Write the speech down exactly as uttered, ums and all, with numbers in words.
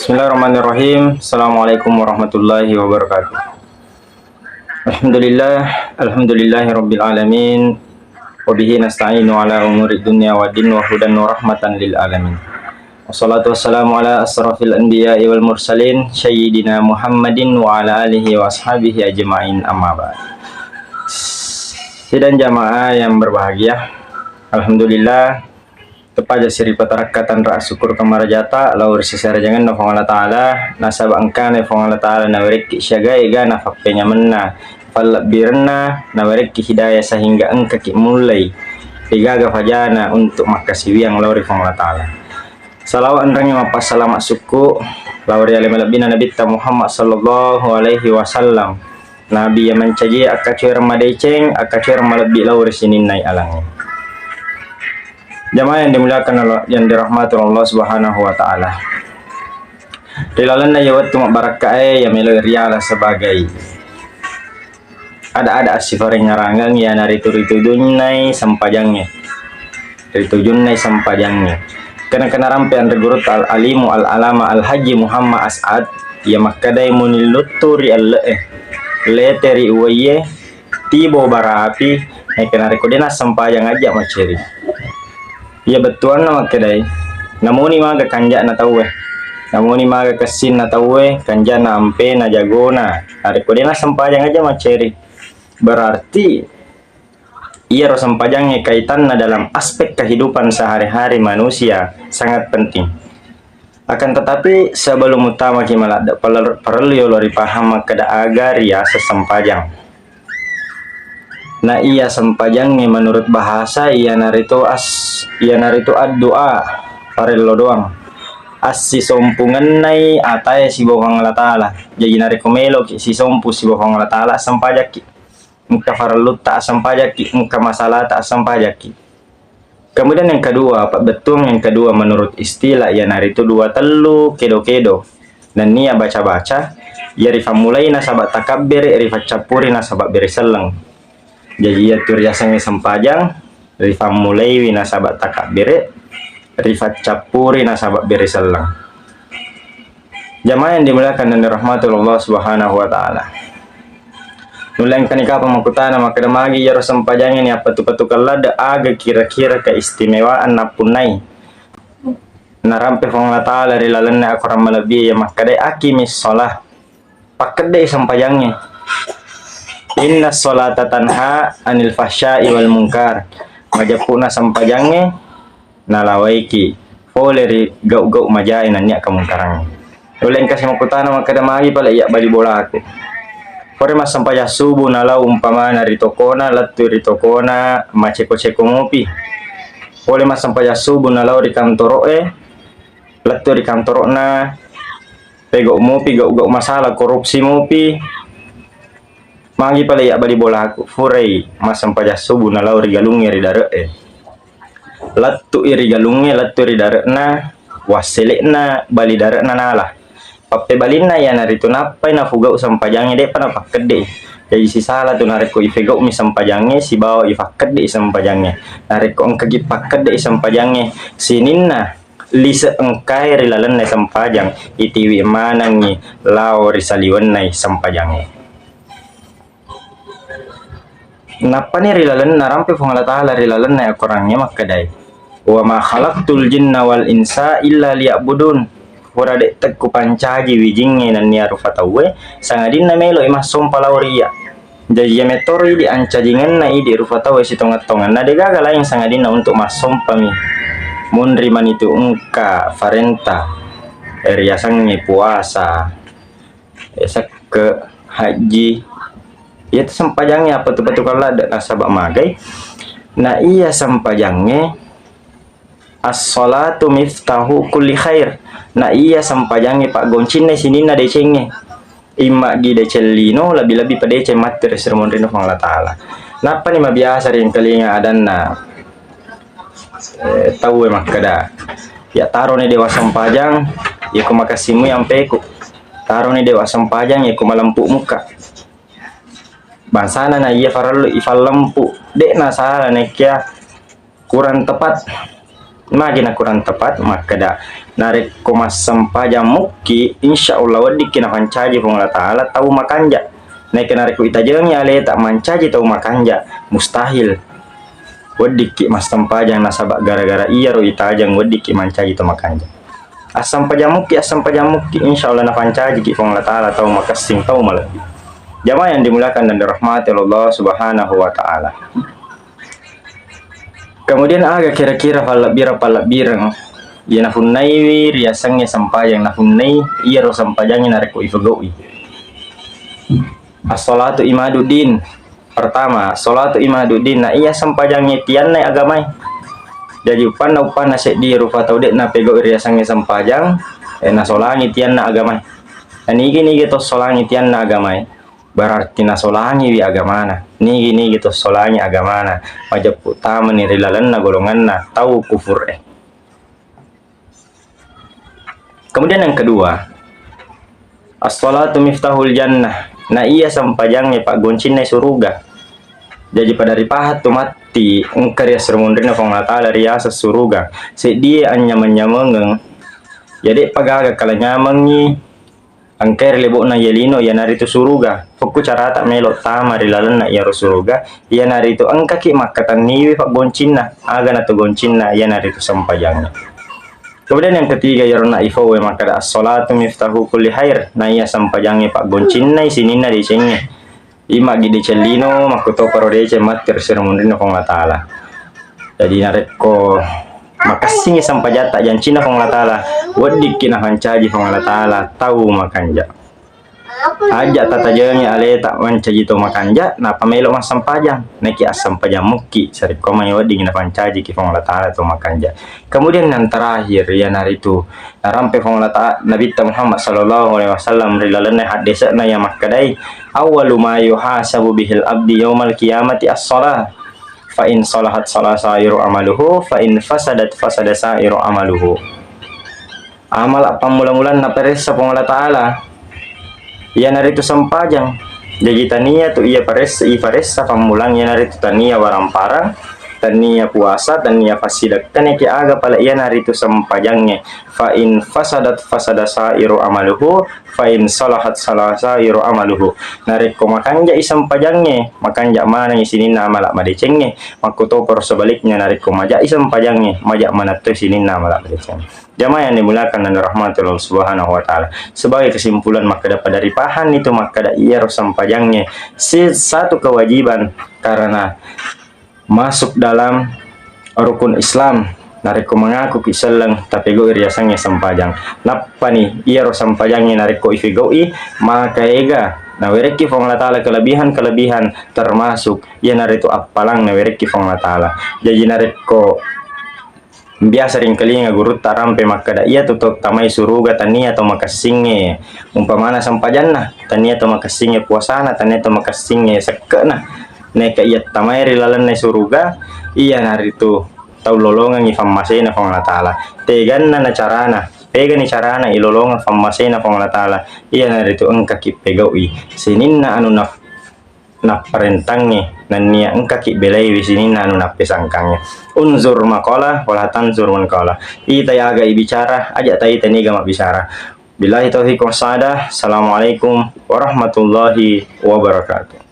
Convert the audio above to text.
Bismillahirrahmanirrahim. Assalamualaikum warahmatullahi wabarakatuh. Alhamdulillah, alhamdulillahi rabbil alamin. Wa bihi nasta'inu ala umuri dunya wa din wa hudan wa rahmatan lil alamin. Wassalatu wassalamu ala asrafil anbiya'i wal mursalin, sayyidina Muhammadin wa ala alihi wa ashabihi ajma'in, amma ba'd. Sidang jamaah yang berbahagia, alhamdulillah, teppaja siripatarakka tanra assukkuru kamarajata lao ri sisarajangenna Puang Allah Ta'ala, nasaba engkana Puang Allah Ta'ala nawerekki siaga ega na fappenyamenna, fallebbirenna nawerekki hidayah sehingga engkaki mullei rigaga fajana untuk makkasiwiang lao ri Puang Allah Ta'ala. Salawat enrengnge mappassalama sukku lao ri ale malebbina Nabitta Muhammad sallallahu alaihi wasallam. Nabi yang mancaji akkacuereng madeceng, akkacuereng malebbi lao ri sininna alangnge. Jamaah yang dimuliakan Allah, yang dirahmati Allah Subhanahu wa Ta'ala. Ri lalenna iya wettu mabbarakkae iya melo riala sebagai ada-ada assifarengngarangeng iyanaritu ritujunnai sempajangnge. Ritujunnai sempajangnge. Kena-kena rampe anre gurutta Al-Alimu Al-Alama Al-Haji Muhammad As'ad, iya makkedai muni luttu ri elle'e, lete ri uwaiye, tibo bara api, naika narekko de nassempajang aja maceri. Iya bettuanna makkedai, namuni maga kanja'na tauwe, namuni maga kessinna tauwe, kanja'na ampena jagona, narekko de nassempajang aja maceri. Berarti iyaro sempajangnge kaitanna dalam aspek kehidupan sehari-hari manusia sangat penting. Akan tetapi, sebelum uttamaki maladde, parellu, parellu yolo ripahang makkeda aga riaseng sempajang. Na iya sempajangnge menurut bahasa iyanaritu as-, iyanaritu addu'a, parello doang. Assisompungenna atae sibawa Puang Allah Ta'ala. Jaji narekko meloki sisompu sibawa Puang Allah Ta'ala, sempajakki. Engka farellutta assempajakki, engka masalata assempajakki. Kemudian yang kedua, pabbettuang yang kedua menurut istilah iyanaritu dua tellu kedo-kedo. Nennia baca-baca, iya rifammulai nasaba takabbere, rifaccappuri nasaba bere selleng. Jaji iyatu riasengnge sempajang, rifammulaiwi nasaba takabbere, rifaccappuri nasaba bere selleng. Jamaah yang dimuliakan dan dirahmati Allah Subhanahu wa Ta'ala. Nulle engkani kapang makkutana makkeda magi iyaro sempajangnge ni appatu-patu kelladde, aga kira-kira keistimewaan nappunnai narampe Puang Allah Ta'ala ri lalenna akorang malebbi iya makkedai aqimis shalah. Pakkedde sempajangnge. Inna sholata tanha anil fahsya'i wal munkar. Majeppu'na sempajangnge nalawaiki pole ri gau-gau majae nennia kemungkarangnge. Nulle engkasi makkutana makkeda magi pale iya bali bolaku. Pore massempajang subuh nalau umpamana ri tokona, lettu ri tokona maceko-ceko mopi. Pole massempajang subuh nalau ri kantoro'e, lettu ri kantoro'na, pegau mopi, gau-gau masalah, korupsi mopi. Magi pale iya bali bolaku, furai massempajang subuh nalau ri galungnge ri dare'e. Lettu'i ri galungnge, lettu ri dare'na, wassele'na bali dare'na nala. Pappebalinna iyanaritu nappai nafugau sempajangnge, de'pa napakkedde'i. Jaji sisala tu narekko ifegau'mi sempajangnge sibawa ifakkedde'i sempajangnge. Narekko engkaki pakkedde'i sempajangnge, sininna lise engkae ri lalenna sempajang, itiwi manengngi lao ri saliwennai sempajangnge. Nappani ri lalenna, rampe Puang Allah Ta'ala ri lalenna akorangnge makkedai, "Wa ma khalaqtul jinna wal insa illa liya'budun." Pura de' tekku pancaji wijingnge nennia rufa tauwe, sangadinna melo'i massompa lao ri iyya. Jaji iya metoro idi ancajingenna idi rufa tauwe sitongeng-tongenna, de'gaga laing sangadinna untuk massompami. Munri manitu engka farenta, riasengnge puasa, sekke, hajji. Iyatu sempajangnge appatu-patu kalla de' nasaba magai. Na iya sempajangnge as-sholatu miftahu kulli khair. Na iya sempajangnge paggoncinna sininna decengnge. Imma gi deceng lino, lebbi-lebbi padeceng matti ri sirmunrinna Puang Allah Ta'ala. Nappani mabiasa ri engkalinga adanna, eh, tauwe makkeda, "Ya taroni dewa sempajang, yako makassimui ampeku. Taroni dewa sempajang, yako malempu muka." Bangsana na iya farellu ifallempu, de' nasala naekia kurang tepat. Magi nakurang tepat makkeda, narekko massempajang mukki, insya Allah weddikki napancaji Puang Allah Ta'ala tau makanja. Naika narekko itajengi aleta mancaji tau makanja, mustahil weddikki massempajang nasaba gara-gara iyaro itajeng weddikki mancaji tau makanja. Assempajang mukki, assempajang mukki, insya Allah napancajiki Puang Allah Ta'ala tau makessing, tau malebbi. Jamaah yang dimuliakan dan dirahmati Allah Subhanahu wa Ta'ala. Kemudian aga kira-kira pallebbireng-pallebbireng iya nafunnaiwi riasengnge sempajang, nafunnai iyaro sempajangnge narekko ifegau'i? As-salatu imaduddin. Pertama, salatu imaduddin, na iya sempajangnge tiannai agamae. Jaji uppanna-uppanna seddi rupa tau de'na pegau'i riasengnge sempajang, eh, nasolangi tianna agamae. Na nigi-nigi to solangi tianna agamae, berarti nasolangiwi agamana. Nigi-nigi to solangi agamana, majeppu tamani ri lalenna golonganna tau kufur e. Kemudian yang kedua, as-salatu miftahul jannah. Na iya sempajangnge paggoncinna suruga. Jaji pada ripahattu matti engka ri asro munrinna Puang Allah Ta'ala riaseng suruga. Seddie anyameng-nyamengeng, ya de'pa gaga kala nyamengngi engkae ri lebo'na iye lino, iyanaritu suruga. Pekku carata melo tama ri lalenna iyaro suruga, iyanaritu engkaki makkatenniwi paggoncinna, aga natu goncinna, iyanaritu sempajangnge. Kemudian yang ketiga, iyaro na ifauwe makkeda, as-salatu miftahu kulli khair, na iya sempajangnge paggoncinnai sininna decengnge. Imaggi deceng lino, makkutoparo deceng matti ri sero munrinna Puang Allah Ta'ala. Jadi narekko makessingngi sempajatta jancinna Puang Allah Ta'ala, weddikki napancaji Puang Allah Ta'ala tau makanja. Aja tatajengi aleta mancaji tau makanja, nappa melo massempajang. Naiki assempajang mukki, sarekko mai weddingngi napancajiki Puang Allah Ta'ala tau makanja. Kemudian yang terakhir, iyanaritu narampe Puang Allah Ta'ala, Nabitta Muhammad sallallahu alaihi wasallam ri lalenna haddese'na iya makkedai, "Awwalu ma yuhasabu bihil abdi yaumal qiyamati as-shalah. Fa in salahat salah sairu amaluhu, fa in fasadat fasada sairu amaluhu." Amala pammula-mulanna paressa Puang Allah Ta'ala, iyanaritu sempajang. Jaji tania tu iya paressa, iparessa pammulang, iyanaritu tania waramparang, tania puasa, tania passidekkaneki aga pale iyanaritu sempajangnge. Fa in fasadat fasada sairu amaluhu, fa in salahat salah sairu amaluhu. Narekko makanjai sempajangnge, makanja manengngi sininna amala madecengnge. Makkutoparo sebaliknya, narekko majai sempajangnge, maja maneng toi sininna amala madecengnge. Jamaah yang dimuliakan dan dirahmati Allah Subhanahu wa Ta'ala. Sebagai kesimpulan, makkeda pada ripahanni tu makkeda iyaro sempajangnge si-, satu kewajiban karena masuk dalam rukun Islam. Narekko mengakuki selleng, tapegau'i riasengnge sempajang. Nappani iyaro sempajangnge narekko ifegau'i, maka ega nawerekki Puang Allah Ta'ala kelebihan-kelebihan, termasuk iyanaritu appalang nawerekki Puang Allah Ta'ala. Jaji narekko biasa ringkalinga gurutta rampe makkeda, iyatu tau tamai suruga tania tau makessingnge, umpamana sempajanna, tania tau makessingnge puasana, tania tau makessingnge sekke'na. Neka iya tamai ri lalenna suruga, iyanaritu tau lolongengngi fammasena Puang Allah Ta'ala. Teganna na carana, pegani carana ilolongeng fammasena Puang Allah Ta'ala, iyanaritu engkaki pegau'i sininna anu na napparentangnge, nennia engkaki belaiwi sininna anu nappesangkangnge. Unzur maqala wala tanzur man qala. Itai aga ibicara, aja taita niga mabbicara. Billahi taufiq wassadah. Assalamualaikum warahmatullahi wabarakatuh.